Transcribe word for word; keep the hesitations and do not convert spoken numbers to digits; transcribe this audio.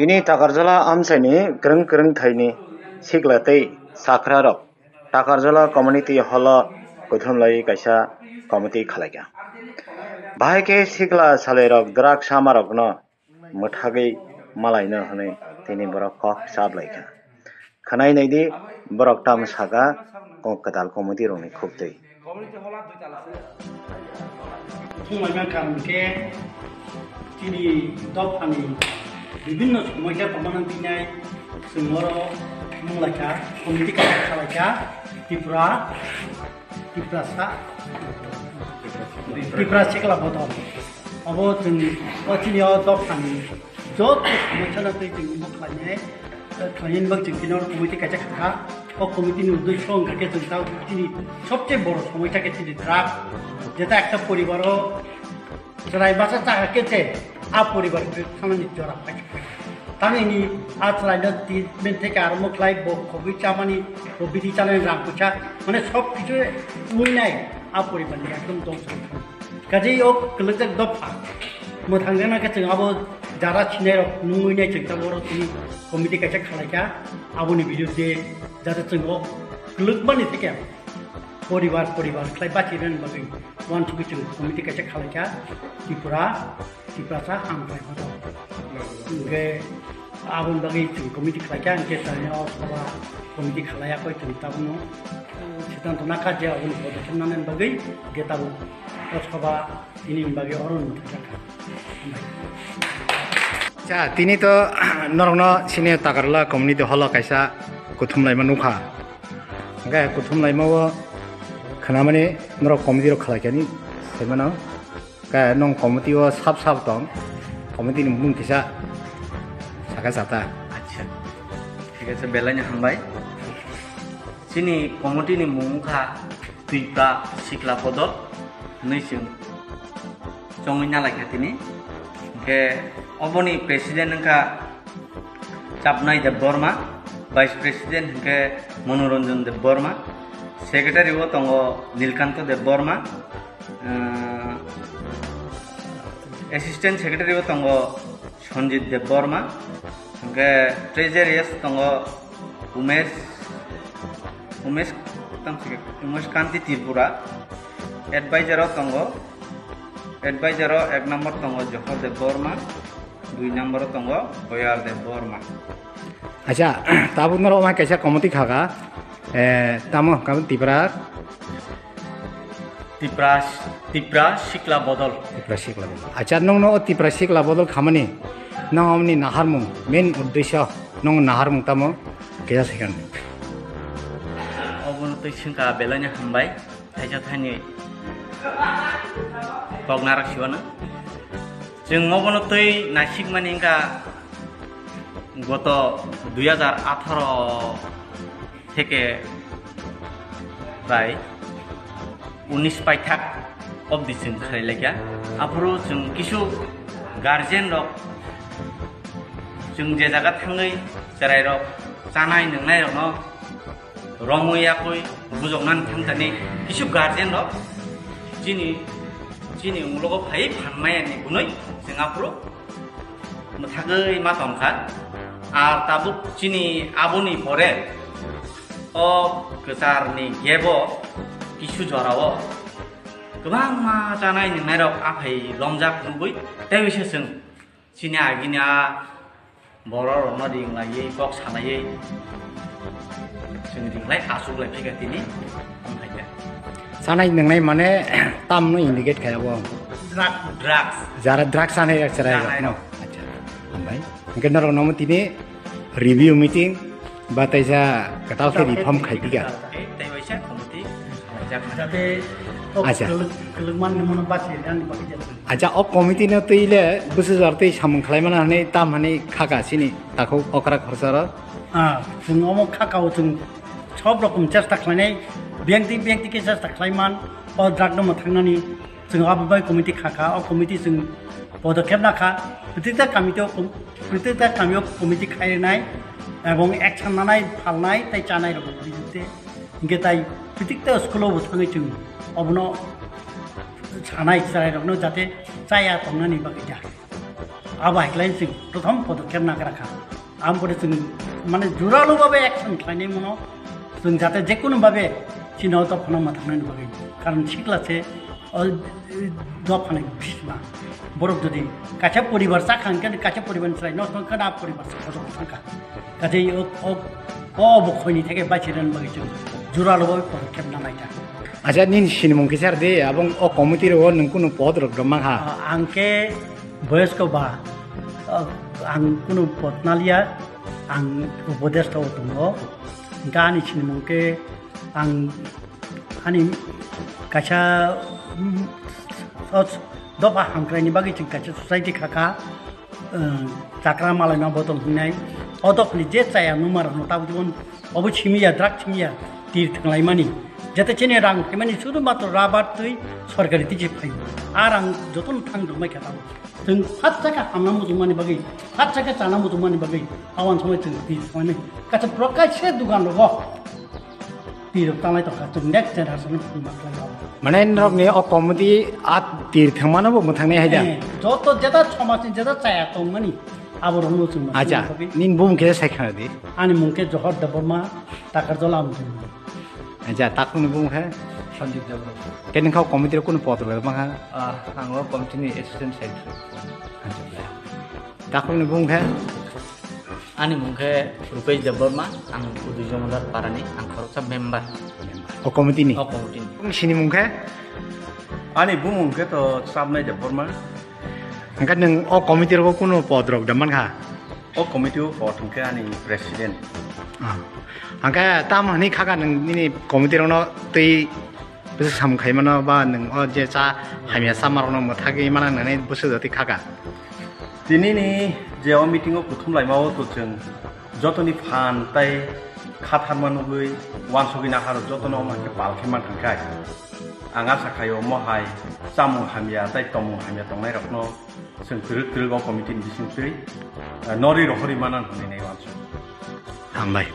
Tini Takarjala amchaini kwrwng kwrwng thaini sikla tei sakrarok Takarjala community hall o kuthumlai kaisa committee khalaikha. Bahai khe sikla salairok drug samarokno mwthagwi malaino hwnwi tini borok kok chablaikha. Khwnai naidi borok tamo saka kok kwtal committee rokni khubtwi. Thumlaima karon khe chini dophani bibhinno somosya tongmani thinai chwng oro munglaikha, committee kaisa khalaikha Tripura, Tiprasa, Tipra Sikla Bodol. Abo chwng o chini o dophani joto somosya no twi chwng bo khlainai. Khlainani bagwi chwng tini oro committee kaisa khakha. O committee ni uddesho wngkha khe chwng ta chini sobse boro somosya khe chini drug. Jeta ekta poribaro chwrai masa chakha khe se a poribar khe thanani jora paikha. Tamoni a chwraino treatment theke arombo khlai bo khogwi chamani, bo bidi chanani rang puisa, mane sob kichu wngwi nai a poribarni ekdom dongso wngkha. Kaje o kwlwkjak dopha mwthang jana khe chwng abo jara sinai rok nungwi nai chwng tabuk oro tini committee kaisa khalaikha, aboni video je jate chwng o kwlwkmani theke poribar poribar khlai bachirani bagwi uansugwi chwng committee kaisa khalaikha Tripura Tiprasa Hamkrai Bodol. Hwnkhe aboni bagwi chwng committee khlaikha, hwnkhe chwng o soba committee khlaiya koi chwng tabukno siddhanto nakha je aboni podokkhep nanani bagwi, hwnkhe tabuk o soba tini bagwi oro nung thangjakha. Cha, tini to norokno sini Takarjala community hall o kaisa kuthumlaima nukha. Hwnkhe kuthumlaima o khwnamani norok committee rok khlaikhani saimano. Khe nong committee o sap sap tong, committee ni mung kisa saka sata. Acha, thik ase, belai no hambai. Chini committee ni mung wngkha Twipra Sikla Bodol hwnwi chwng chongwi nalaikha tini. Hwnkhe oboni president wngkha Chapnai Debbarma, vice president hwnkhe Manoranjan Debbarma, secretary o tongo Nilkanto Debbarma, ah, assistant secretary o tongo Sanjit Debbarma, hwnkhe treasury o tongo Umesh, Umesh, tamo se Umesh Kanti Tripura, advisor o tongo, advisor o ek number tongo Johor Debbarma, dui number o tongo Boyar Debbarma. Acha, tabuk norok mai kaisa committee khaka, eh, tamo kamu Tipra? Tipra, Tipra Sikla Bodol. Tipra Sikla Bodol. Acha, nongno o Tipra Sikla Bodol khamani, nong omni naharmung, main uddesyo, nong naharmung tamo, kaya second. Obono twi singka belai no hambai. Thaisa thaini kok narak siwano. Chwng obono twi naisik mani wngkha goto dui hajar atharo theke bai unis paithak obdi chwng khlai laikha. Aphuru chwng kisu guardian rok chwng je jaga thangwi chwrai rok chanai nwngnai rokno romwi yakwi bujoknani thangthani kisu guardian rok chini, chini ulogo phai phan maya ni hwnwi chwng aphuru mwthagwi ma tongkha. Ar tabuk chini aboni pore o kwcharni gap o kisu jorao kwbangma chanai nwngnai rok aphai romjak nugwi tei se chwng chini agini a borok rokno ring laiwi kok salaiwi chwng ring lai aswk lai phika tini wng phaikha. Chanai nwngnai mane tamno indicate khai abo? Drug, drugs. Jara drugs chanai rok cherai rok no. Acha. Hambai. Hwnkhe norok nomo tini review meeting ba taisa kwtal khe reform khai phika. Tei waisa committee. Jate o Acha. Kwlwk, kwlwkmani mano bachirani bagwi jate. Acha, o committee no twi le bwswk jora twi samung khlai mano hwnwi tam hwnwi khaka chini takhuk okra khorsa rok? Ah, chwng omo khaka o chwng sob rokom chesta khlainai, biyang twi biyang twi khe chesta khlai man, o drug no mwthangnani. Chwng abo bai committee kha kha, o committee chwng podokhep na kha, protikta kami tei o com-, protikta kami o committee khai rwnai, ebong action nanai, phalnai tei chanai rok bidite. Hinkhe tai protikta school o bo thangwi chwng obono sanai chwrai rokno jate chaya tongnani bagwi da. Abo hai khlai chwng prothom podokkhep nagra kha. Ang pore chwng mane juralo babe action khlainai mano, chwng jate jekunu babe chini o dophano mwthangnaini bagwi. Karon sikla se o dophani bisma. Borok jodi kaisa poribar chakha hwnkhe kaisa poribarni chwrai nosto hwnkhe a poribar se bojok thangkha. Kaje o, o, o bo khoini theke bachirani bagwi chwng juralo babe podokkhep nanai kha. Acha, nini sinimung kisa rwdi, abong o committee rok o nwng kunu pod rok rwmang ha? Ah, ang khe boyosko ba, ah, ang kunu pod naliya, ang upodesh to tongo. Hingke ani sinimung khe ang ani kaisa, mm, o dopha hamkraini bagwi chwng kaisa society kha kha. Chakra malaina bodol hinai, o dophani je chaya numa rokno tabuk jibon obo simiya, drug simiya, tir thwnglaimani. Jate chini rang phaimani sudu matro rabar twi sorkari twi se phaio. A rang jotono thang rwmai kha tabuk. Chwng phat chakha hamna muchungmani bagwi, phat chakha chana muchungmani bagwi, awan somoi chwng tir thwnglaimani. Kaisa prokash se dugan rogo. Tirok tanglai tongkha, chwng next generation phung ma khlai rok. Mane norok ni o committee a tir thwngmano bo mwthang nai hai da? Eh, joto jeta somaj ni jeta chaya tongmani, abo rok no chwng ma Acha, khlai bagwi. Nini bumung khe sai khna di. Ani mung khe Johor Debbarma, Takarjala Amchai. Acha, takhuk ni bumung khe? Sanjit Debbarma. Khe nini kha committee rok kunu pod rok ma kha? Ah, ang o committee ni assistant secretary. Acha, bla. Takhuk ni bumung khe? Ani mung khe Rupesh Debbarma, ang Udui Jomodar Parani, ang khoroksa member. O committee ni? O committee ni. Sini mung khe? Ani bumung khe to Chabnai Debbarma. Hingke nwng o committee rogo kunu pod rok da mankha? O committee o pod hingke ani president. Ah. Hingke tamo hwnwi khaka nwng nini committee rokno twi bwswk samung khaimano ba nwng o je cha hamya chamarokno mwthagwi mana nani bwswk jotwi khaka? Tinini je o meeting o kuthum laima o to chwng jotoni phan tai khatharma nugwi wansugwi naharok jotono omo hai khe pal khe man thangkhai. Ang asa khai omo hai chamung hamya tai tomung hamya tongnai rokno chwng twrwk twrwk o committee ni bisingtwi, eh, norwi rohorwi manan hwnwi nai wansuk. Hambai.